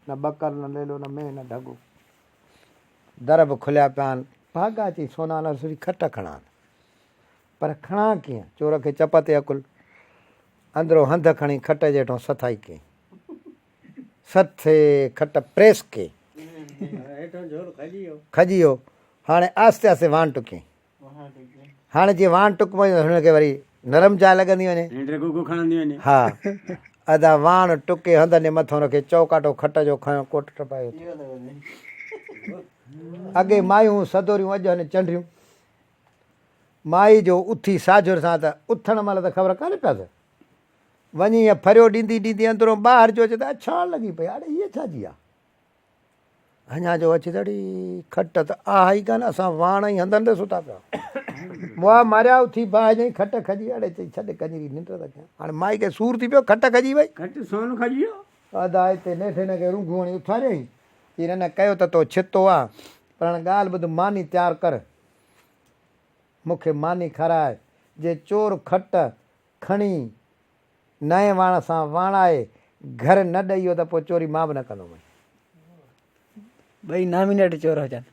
نه ٻڪر نه ليلو نه مينهن نه ڍڳو. در به کليا پيا آهن. ڀاڳا چئي سونا نرسري کٽ کڻان. پر کڻان ڪيئن؟ چور کي چپ تي عقل. اندرو هنڌ کڻي کٽ جي هيٺون سٿائي ڪيائين. سٿي کٽ پريس ڪئي. کڄي ويو. هاڻي آهستي آهستي واڻ ٽڪيائين. هاڻي جيئن واڻ ٽڪ پوي ته هن کي وري نرم جاء لڳندي وڃي. ها ادا واڻ ٽڪي هنڌن جي مٿون رکي چؤڪاٺو کٽ جو کنيو ڪوٽ ٽپائي اٿيو. اڳي مايون سدوريون اڄ هن چنڊريون. مائي جو اٿي ساجهر سان ته اٿڻ مهل ته خبر ڪانه پيس. وڃي ائين ڦريو ڏيندي ڏيندي اندرون ٻاهر جو اچي ته اڇاڻ لڳي پئي اڙي هيء ڇا جي آ؟ اڃا جو اچي ته اڙي کٽ ته آهي ئي ڪانه اسان واڻ ۽ هنڌن تي ستا پيا مئا ماريا اٿي باهه جئين کٽ کڄي اڙي چئي ڇڏ ڪڃري ننڊ ته ڪيان هاڻي مائي کي سور ٿي پيو کٽ کڄي وئي. کٽ سون کڄي ويو. ادا اتي نيٺ هن کي رونگهون هڻي اٿاريائين چي نه نه ڪيو ته تو ڇتو آ پر هاڻي ڳالهه ٻڌ ماني تيار ڪر مون کي ماني کاراء جي چور کٽ کڻي نئين واڻ سان واڻائي گهر نه ڏئي ويو ته پوء چوري مان به نه ڪندومانء. ٻئي نامينيٽ چور هجن.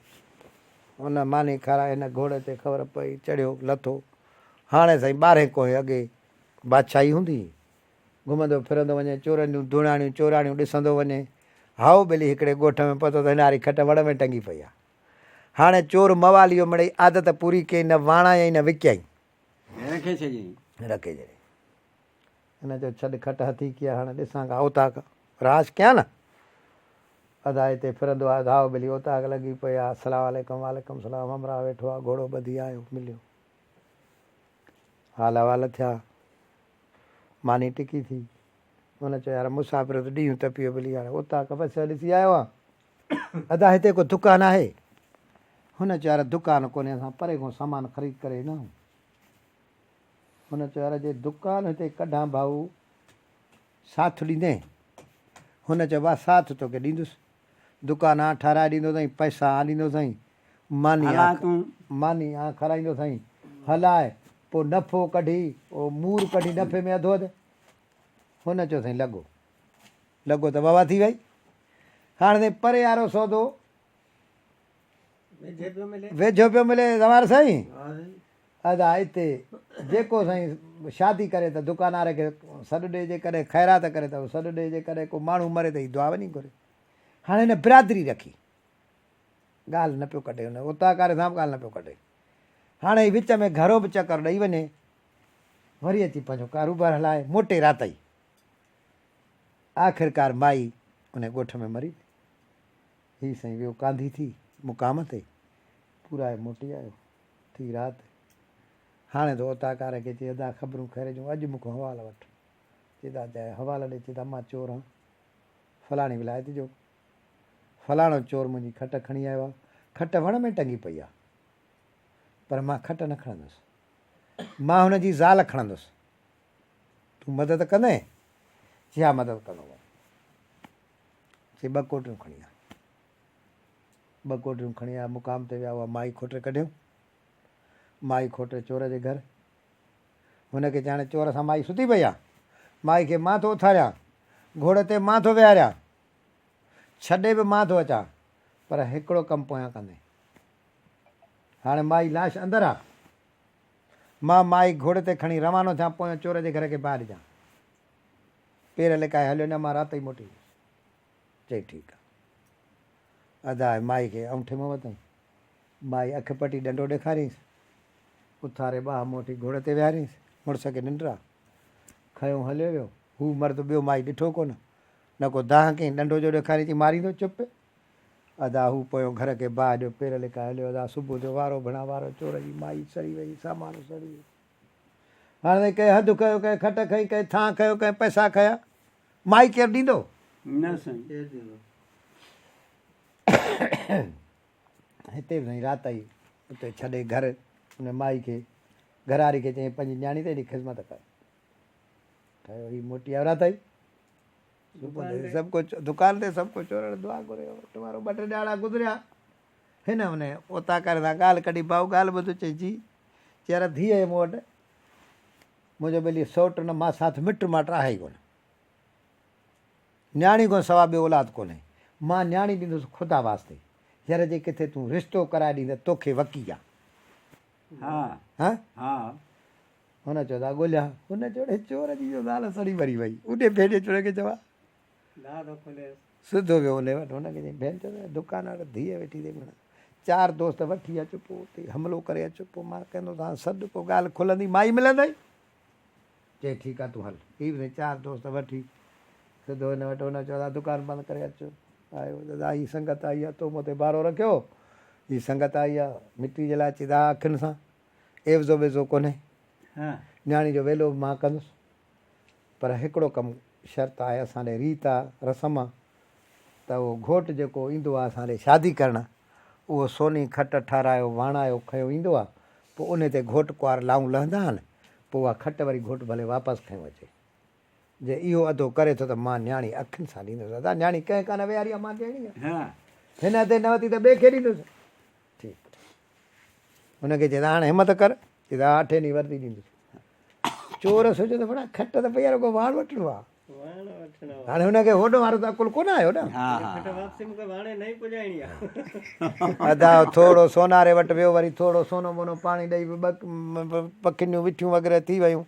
هن ماني کارائي هن گهوڙي تي خبر پئي چڙهيو لٿو. هاڻي سائين ٻارهين ڪوهين اڳي بادشاهي هوندي هئي. گهمندو ڦرندو وڃي چورن جون ڌوڻاڻيون چوراڻيون ڏسندو وڃي. هائو ٻيلي هڪڙي ڳوٺ ۾ پهتو ته هن واري کٽ وڙ ۾ ٽنگي پئي آ. هاڻي چور مواليو مڙئي عادت پوري ڪيائين نه واڻايائين نه وڪيائين. رکي ڇڏيائين. رکي ڇڏيائين. هن چيو ڇڏ کٽ هٿيڪي آ هاڻي ڏسان ڪا اوطاق راش ڪيان نه. ادا هتي ڦرندو آيو ڌائو ٻلي اوطاق لڳي پئي آ السلام عليڪم وعليڪم السلام همراهه ويٺو آ گهوڙو ٻڌي آيو مليو حال احوال ٿيا ماني ٽڪي ٿي هن چيو يار مسافر ته ڏينهن تپي ويو ٻلي هاڻي اوطاق بس ڏسي آيو آ ادا هتي ڪو دڪان آهي؟ هن چيو يار دڪان ڪونهي اسان پري کان سامان خريد ڪري ايندا آهيون. هن چيو يار جي دڪان هتي ڪڍان ڀائو ساٿ ڏيندين؟ هن چيو وا ساٿ توکي ڏيندس. دڪان آن ٺهرائي ڏيندوسائين، پئسا آن ڏيندوسائين، ماني آن ماني آن کارائيندوسائين، هلاء پوء نفعو ڪڍي او مور ڪڍي نفعي ۾ اڌو اڌ. هن چيو سائين لڳو. لڳو ته واهه ٿي وئي. هاڻ سائين پري وارو سودو ويجهو پيو ملي زوار سائين. ادا اتي جيڪو سائين شادي ڪري ته دڪاندار کي سڏ ڏي، جيڪڏهن خيرات ڪري ته سڏ ڏي، جيڪڏهن ڪو ماڻهو مري ته هي دعا وڃي گهري. هاڻي هن برادري رکي. ڳالهه نه پيو ڪڍي هن اوطاقاري سان به ڳالهه نه پيو ڪڍي. هاڻي هي وچ ۾ گهرو به چڪر ڏئي وڃي. وري اچي پنهنجو ڪاروبار هلائي. موٽي رات ئي. آخرڪار مائي انهي ڳوٺ ۾ مري وئي. هي سائين ويو ڪانڌي ٿي مقام تي، پورائي موٽي آيو. ٿي رات. هاڻي ٿو اوطاقار کي چئي ادا خبرون خير جون اڄ مون کان حوال وٺ. چي ٿا چئي حوال ڏي چي ٿا مان چور هان فلاڻي ولايت جو. فلاڻو چور منهنجي کٽ کڻي آيو آ. کٽ وڻ ۾ ٽنگي پئي آ. پر مان کٽ نه کڻندس. مان هن جي زال کڻندس. تون مدد ڪندين؟ چي ها مدد ڪندومانء. چي ٻه ڪوٽريون کڻي آ. ٻه ڪوٽريون کڻي آيا مقام تي ويا اها مائي کوٽري ڪڍيائون. مائي کوٽري چور جي گهر. هن کي چيائين هاڻي چور سان مائي ستي پئي آ. مائي کي مان ٿو اٿاريان. گهوڙي تي مان ٿو ويهاريان. ڇڏي به مان ٿو اچان. پر هڪڙو ڪم پويان ڪندين. هاڻي مائي لاش اندر آ. مان مائي گهوڙي تي کڻي روانو ٿيان پويان چور جي گهر کي باهه ڏجان. پير لڪائي هليو نه مان رات ئي موٽي ايندس. چئي ٺيڪ آ. ادا مائي کي اونٺي مان وتائين. مائي اک پٽي ڏنڊو ڏيکارينس. اٿاري ٻانهن موٽي گهوڙي تي ويهارينس. مڙس کي ننڊ آ. کنيو هليو ويو. هو مرد ٻيو مائي ڏٺو ڪونه. نه ڪو دانهن ڪيائين ڏنڊو جو ڏيکاريائين چي ماريندو چپ. ادا هو پويون گهر کي باهه ڏيو پير لڪائي هليو ادا صبح ٿيو وارو ڀڻا وارو چور جي مائي سڙي وئي سامان سڙي ويو هاڻي تائين ڪنهن هنڌ کنيو ڪنهن کٽ کنئي ڪنهن ٿانء کنيو ڪنهن پئسا کنيا مائي ڪير ڏيندو؟ نه سائين ڪير ڏيندو. هتي به سائين رات آئي اتي ڇڏي گهر ان مائي کي گهر واري کي چيائين پنهنجي نياڻي تي ايڏي خدمت ڪر ٺهيو هي موٽي آيو رات آئي سڀ ڪو دڪان تي سڀ ڪو چورڻ دعا گهري وارو ٻه ٽي ڏهاڙا گذريا هن ان اوطاقاري سان ڳالهه ڪڍي ڀائو ڳالهه ٻڌ چئي جي چي يار ڌيء آهي مون وٽ منهنجو ٻيلي سئوٽ نه ماسات مٽ ماٽ آهي ئي ڪونه نياڻي کان سوا ٻيو اولاد ڪونهي مان نياڻي ڏيندس خدا واسطي. يار جي ڪٿي تون رشتو ڪرائي ڏيندين توکي وڪي آ. ها ها؟ ها. هن چيو ته ڳوليان. هن چيو اڙي چور جي جو زال سڙي مري وئي. اڏي ڀينڊي چور کي چوان. سڌو ويو انهي وٽ. هن کي چيائين ڀينڊ چيو ته دڪان وٽ ڌيء ويٺي اٿئي مڙس. چار دوست وٺي اچ پوء اتي حملو ڪري اچ پوء مان ڪندوسانس سڏ پوء ڳالهه کلندي مائي ملندئي. چيائين ٺيڪ آ تون هل. هي به سائين چار دوست وٺي سڌو هن وٽ. هن چيو دادا دڪان بند ڪري اچ. آيو دادا هي سنگت آئي آ تو مون تي بارو رکيو. هي سنگت آئي آ مٽي جي لاء چي دا اکين سان عيوضو ٻيوضو ڪونهي. نياڻي جو ويلو به مان ڪندس. پر هڪڙو ڪم شرط آهي اسان ڏي ريت آ رسم آ ته اهو گهوٽ جيڪو ايندو آ اسان ڏي شادي ڪرڻ اهو سوني کٽ ٺهرايو واڻايو کنيو ايندو آ پوء انهي تي گهوٽ ڪنوار لائون لهندا آهن پوء اها کٽ وري گهوٽ ڀلي واپس کنيو اچي جي اهو ادو ڪري ٿو ته مان نياڻي اکين سان ڏيندس ادا نياڻي ڪنهن ڪانه ويهاري آ مان ڏيڻي آ هن ادي نه ورتي ته ٻئي کي ڏيندس ٺيڪ هن کي چي ته هاڻي همت ڪر چي ته ها اٺين ڏينهن وردي ڏيندس. چور سوچيو ته بڙا کٽ ته پئي آ رڳو واڻ وٺڻو آ. هاڻي هن کي هوڏو وارو ته عقل ڪونه آيو نه. ادا ٿورو سوناري وٽ ويو وري ٿورو سونو بونو پاڻي ڏئي ٻه پکين جون وٺيون وغيره ٿي ويون.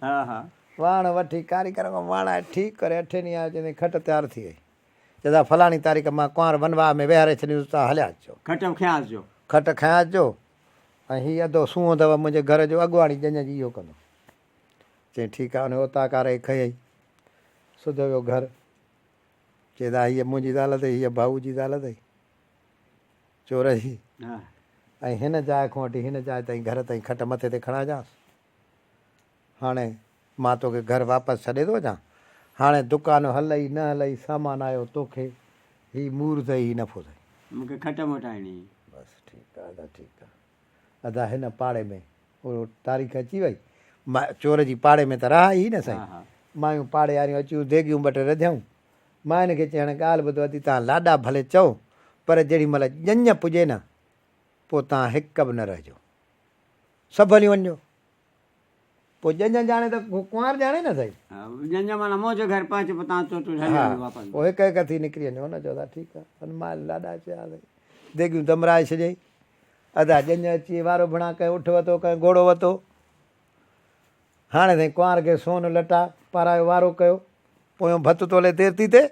واڻ وٺي ڪاريگر کان واڻائي ٺيڪ ڪري اٺين ڏينهن آيو چيائين کٽ تيار ٿي وئي. چيائين فلاڻي تاريخ مان ڪنوار ونواهه ۾ ويهاري ڇڏيندس توهان هليا اچجو. کٽ به کنيا اچجو. کٽ کنيا اچجو. ۽ هي اڌو سونهن اٿو منهنجي گهر جو اڳواڻي ڄڃ جي اهو ڪندو. چيائين ٺيڪ آهي. انهيء اوطاق واري کي کنيائين. سڌو ويو گهر. چيائين ته هيء منهنجي زال اٿئي، هيء ڀائو جي زال اٿئي. چور جي. ۽ هن جاء کان وٺي هن جاء تائين گهر تائين کٽ مٿي تي کڻائجانس. هاڻي مان توکي گهر واپس ڇڏي ٿو اچان. هاڻي دڪان هلئي نه هلئي سامان آيو توکي هي مور اٿئي هي نفعو اٿئي. مون کي کٽ موٽائڻي. بس ٺيڪ آ ادا ٺيڪ آ. ادا هن پاڙي ۾ اهو تاريخ اچي وئي. چور جي پاڙي ۾ ته رهائي هئي نه سائين. مايون پاڙي واريون اچيون ديڳيون ٻه ٽي رڌيائون. ماين کي چيائين هاڻي ڳالهه ٻڌو ادي تان لاڏا ڀلي چئو پر جيڏي مهل ڄڃ پڄي نه پوء تان هڪ به نه رهجو. سڀ هليون وڃجو. پوء ڄڃ ڄاڻي ته ڪنوار ڄاڻي نه سائين. ڄڃ معنيٰ منهنجي گهر پهچ پوء تان چوٽو جهلي وڃو واپس. پوء هڪ هڪ ٿي نڪري وڃو. هن چيو ته ٺيڪ آ. هن مائل لاڏا چيا سائين. ديڳيون دمرائي ڇڏيائين. ادا ڄڃ اچي وارو ڀڻا ڪنهن اٺ وتو ڪنهن گهوڙو وتو. هاڻي سائين ڪنوار کي سون لٽا پارايو وارو ڪيو. پويون ڀت تولي دير ٿي ٿئي.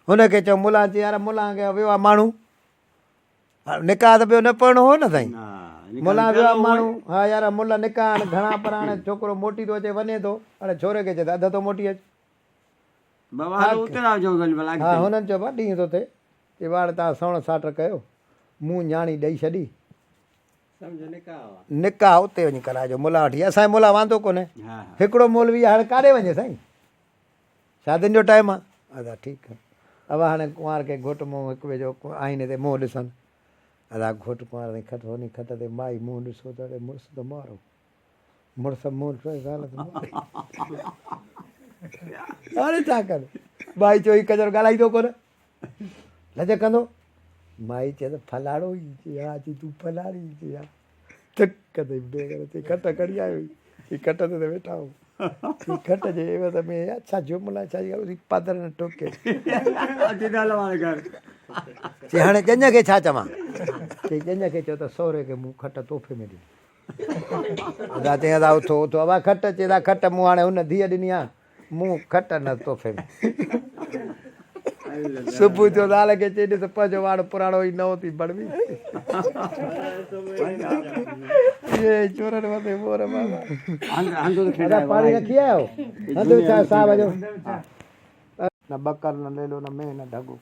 هن کي چيو ملان چي يار ملان کي ويو آ ماڻهو. نڪاح ته ٻيو نه پڙهڻو هو نه سائين. ملان ويو آ ماڻهو. ها يار ملا نڪاح هاڻي گهڻا پر هاڻي ڇوڪرو موٽي ٿو اچي وڃي ٿو. هاڻي ڇوري کي چئي ته اڌ ٿو موٽي اچ. ها هنن چيو ڀا ڏينهن ٿو ٿئي. چي ڀا هاڻي توهان سوڻ ساٽ ڪيو. مون نياڻي ڏئي ڇڏي. نڪاح اتي وڃي ڪرائجو ملان وٽ. اسان جو ملان واندو ڪونهي. هڪڙو مولوي هاڻي ڪاڏي وڃي سائين. شادين جو ٽائيم آ. ادا ٺيڪ آ. ابا هاڻي ڪنوار کي گهوٽ منهن هڪ ٻئي جو آئيني تي منهن ڏسن. ادا گهوٽ ڪنوار تائين کٽ هوني کٽ تي مائي منهن ڏسو ته اڙي مڙس ته مارو. مڙس منهن ڏٺو زال ته ماري. هاڻي ڇا ڪن. مائي چيو هي ڪجر ڳالهائيندو ڪونه. لڄ ڪندو. مائي چيو ته فلاڻو ئي چي ها چي تون فلاڻي چي ها. ٿڪ ڪندي بي غيرت چي کٽ کڻي آيو هي چي کٽ تي ته ويٺا آهيون چي کٽ جي عيوض ۾ اڇا جملا ڇا جي ڳالهه پادر نه ٺوڪي چي هاڻي ڄڃ کي ڇا چوان چي ڄڃ کي چئو ته سهري کي مون کٽ تحفي ۾ ڏني ادا چي ادا اٿو اٿو ابا کٽ چي ادا کٽ مون هاڻي هن ڌيء ڏني آ مون کٽ نه تحفي ۾. صبح جو زال کي چئي ڏس پنهنجو واڙ پراڻو ئي نئون ٿي بڻوي. اي چورن مٿي مور بابا. ادا پاڻي رکي آيو؟ هنڌ وڇايو صاحب جو. نه ٻڪر نه ليلو نه مينهن نه ڍڳو.